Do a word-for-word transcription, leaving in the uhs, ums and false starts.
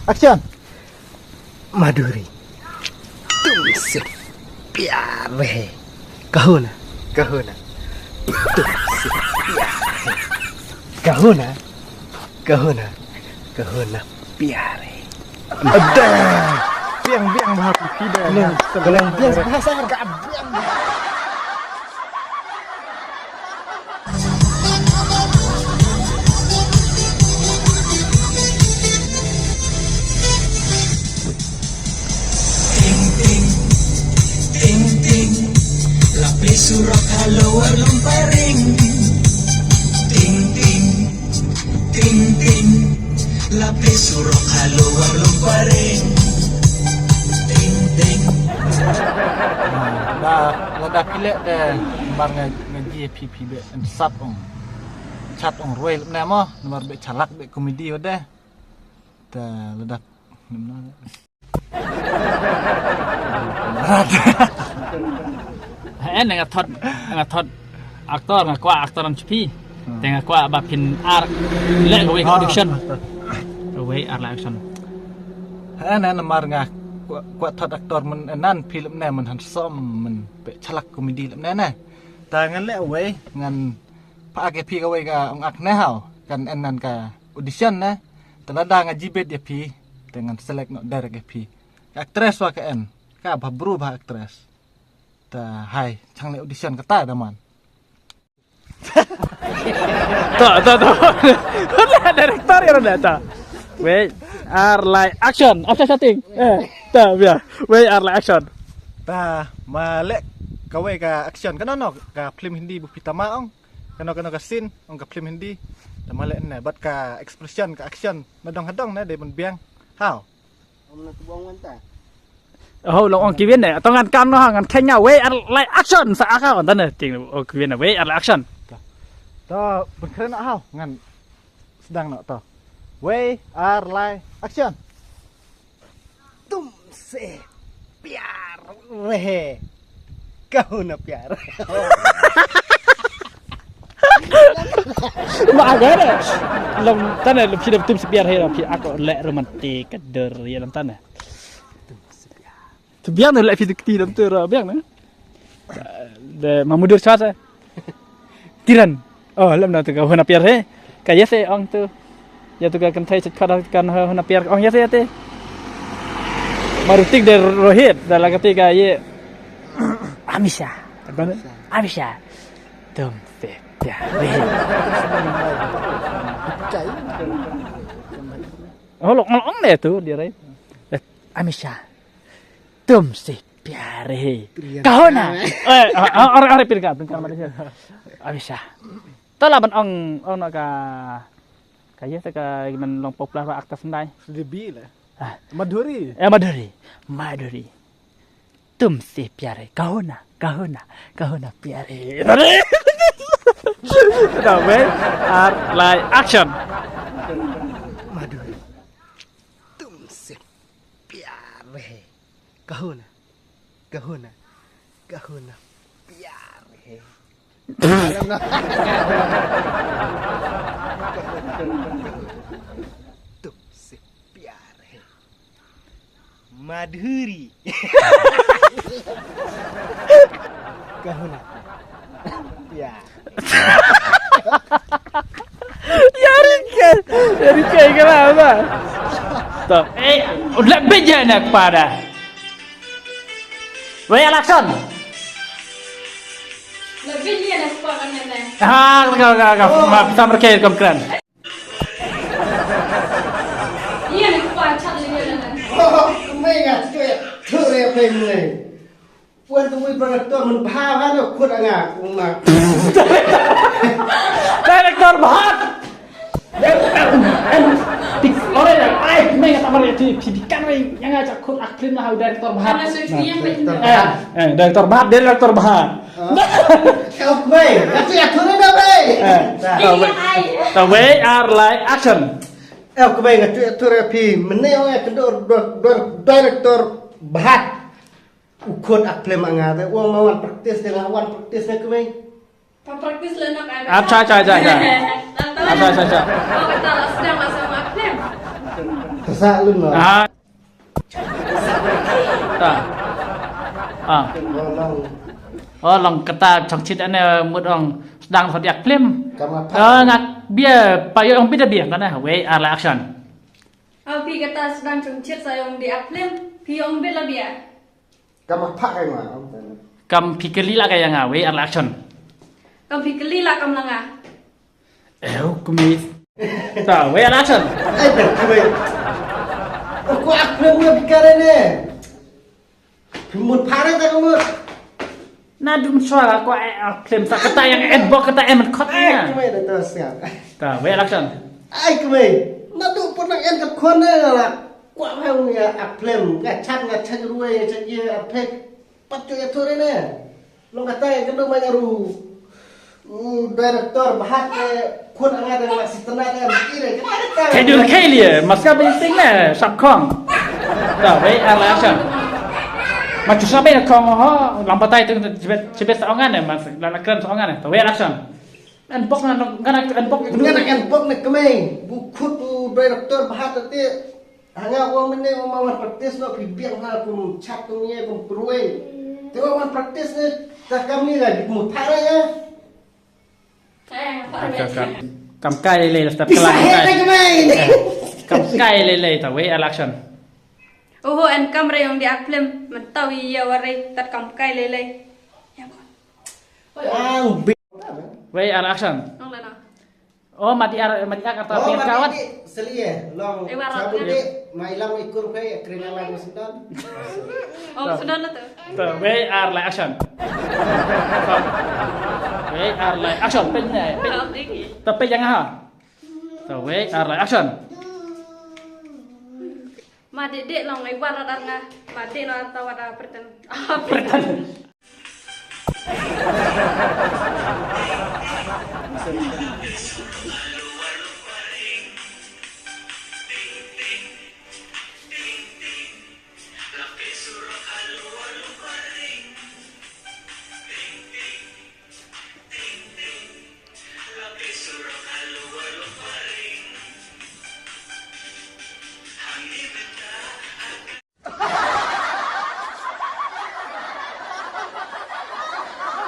Action. माधुरी, तुमसे प्यार है। कहो ना, कहो ना, तुमसे प्यार है। कहो ना, कहो ना, कहो ना, प्यार है। Ada. Biang, biang, bahasa tidak. Biang, biang, bahasa. Ting ting, ting ting, la plie surok ha Lower Lumparing. Ting ting, ting ting, la plie surok ha Lower Lumparing. Ting ting. Ba, lada phi leh te, namar nga, nga ji phi, phi beh en sat ong. Chat ong ruwei lep ne mo, namar beh chalak beh komedi wade. Te lada, namar. Rat. Haen nga thot, nga thot actor, nga kwah actor an chipi. Te nga kwah ba phin ar leh kawei ka audition. Kawei ar leh action. Haen, haen namar nga kwah, kwah thot actor men enan film ne men handsome men beh chalak komedi lep ne ne. Ta ngan leh wei ngan pha ïa phi kawei ka ong ak ne haw. Kan enan ka audition ne. Te lada nga jibit ïa phi te ngan select noh direct ïa phi. Ka actress wa ka en. Ka bha bru bha actress. Ta hai chang leh audition kata da man. Ta, ta, ta. Director ïa da ta. Wei, ar lai action. Action shooting. Eh, ta bia. Wei, ar lai action. Ta ma leh kawei ka action kano kano ka film Hindi bu phi tama ong. Kano kano ka scene ong ka film Hindi. Ta ma leh ne bad ka expression ka action na dong ha dong ne dei ban biang. Haw. Om na tu bong wan ta. Oh, long ong kiwin ne. To ngan kan no ha, ngan kheng nga wei ar lai action sa aka on tane. Ting ong kiwin ne wei ar lai action. To pengkren haw ngan sdang no to. Wei ar lai action. तुमसे प्यार है। कहो ना प्यार। Ma ga de. Long tane lo phi da तुमसे प्यार है, lo phi ako leh romantic ka der ïa long tane. Tu biang ne leh phi tu kti dam tu ra biang ne. De ma mudur sa sa. Kiran. Oh, lem na tu ka huna piar he. Ka yes e ong tu. Ya tu ka kan thai chat khada kan huna piar ong yes e te. Marutik de Rohit da la kati ka ye. Amisha. Apa ne? Amisha. तुमसे प्यार है। Oh, lo ong ong ne tu dia rai. Amisha. तुमसे प्यार है। Priyanka. कहो ना। Eh, ah, ah, orang, orang Priyanka, Priyanka Malaysia. Amisha. To la ban ong, ong no ka, ka ye ta ka man long popular ba actor Sendai. Sridevi la. Ah. Madhuri. Eh, Madhuri. Madhuri. तुमसे प्यार है। कहो ना, कहो ना, कहो ना प्यार है। Dah, wei, ar, lai, action. माधुरी, तुमसे प्यार है। कहो ना, कहो ना, कहो ना प्यार है। तुमसे प्यार है। Madhuri. Kano? Ya. Ya rike. Ya rike kena apa? Tuh. Eh, udah beja nak pada. Wei, action. Lebih dia nak kuat kan nene. Ha, ka ka ka. Ma samar ke kam kran. Ïa, ne, kpa, chat lagi, ne, ne. Oh, kmei nga, cuy, tu re, kmei. Puan tu, wei, director, men bha, bha, ne, khut, nga, kuma. Director, bha. Ore, ai, kmei nga, tamar, ti, ti, ti, kan, wei, nga, nga, chat, khut, ak, film, lah, director, bha. Karena saya punya, eh, eh, director, bha, director, bha. Kmei, katu ya turun dah, mei. Eh, ta wei, ta wei, ar, lai, action. Eh, kmei, katu ya turun, phi, mene, ong, eh, kedor, dor, dor, director, bha. U khut ak film nga te, ong ma wan practice, te nga wan practice ne kmei. Pa practice le nok ai. Acha, acha, acha, acha. Acha, acha, acha. Oh, kata la sedang la sama film. Sa lun no. Ah. Ta. Ah. Oh, long kata chong chit ane mut ong sdang sa diak film. Kam nga phak. Ah, ngak bia pa yo ong bida bia kana. Wei ar lai action. Au phi kata sdang chong chit sa ong diak film. Phi ong bida bia. Kam nga phak ai ma ong tane. Kam phi kali la ka ya nga wei ar lai action. Kam phi kali la kam la nga. Ew, kmie. Ta, wei ar lai action. Ai, ber kmie. Ko ak kmie mo bikare ne. Mut phare ta mut. Na dum swa ko ai ak klem sa kata yang et bok kata em khot. Ai, na. Kmie da ta siap. Ta, wei ar lai action. Ai, kmie. Na du pun nang en ka khon ne la. Ko ai ya ak klem. Nga chat, nga chat ruai, nga chat ye ak pek. Pat tu ya tu ne. Long kata ya kendo ma nyaru. Mm, director bahat ne khun anga da ma sitana ne ire kata. Kai dun kai lie, mas ka bin ting ne sap khong. Ta wei ar lai action. Ma chu sap khong ho, lang patai tu chibet chibet sa ongan ne, mas la la kren sa ongan ne. Ta wei ar lai action. An bok na an bok. Ngan an bok ne kemai. Bu khut bu director bahat te. Hanga wa mene wa ma wan practice no phi biang ha kum chat kum ye kum pruwe. Te wa wan practice ne ta kam ni la dik mu thara ya. Kam kai lei lei start kala kam kai. Kam kai lei lei ta wei ar lai action. Oho, en kam re ong diak film mentau ya ware tat kam kai lei lei. Ang bi. Wei ar lai action. Nong la na. Oh, mati ar mati ar kata pin kawat. Selie long. Sabu de mai lam ikur kai kring ala sundan. Oh, sundan la tu. Ta wei ar lai action. Wei ar lai action pin ne. Ta pin yang ha. Ta wei ar lai action. Ma de de long ai wan radar nga. Ma de no ta wada perten. Ah, perten.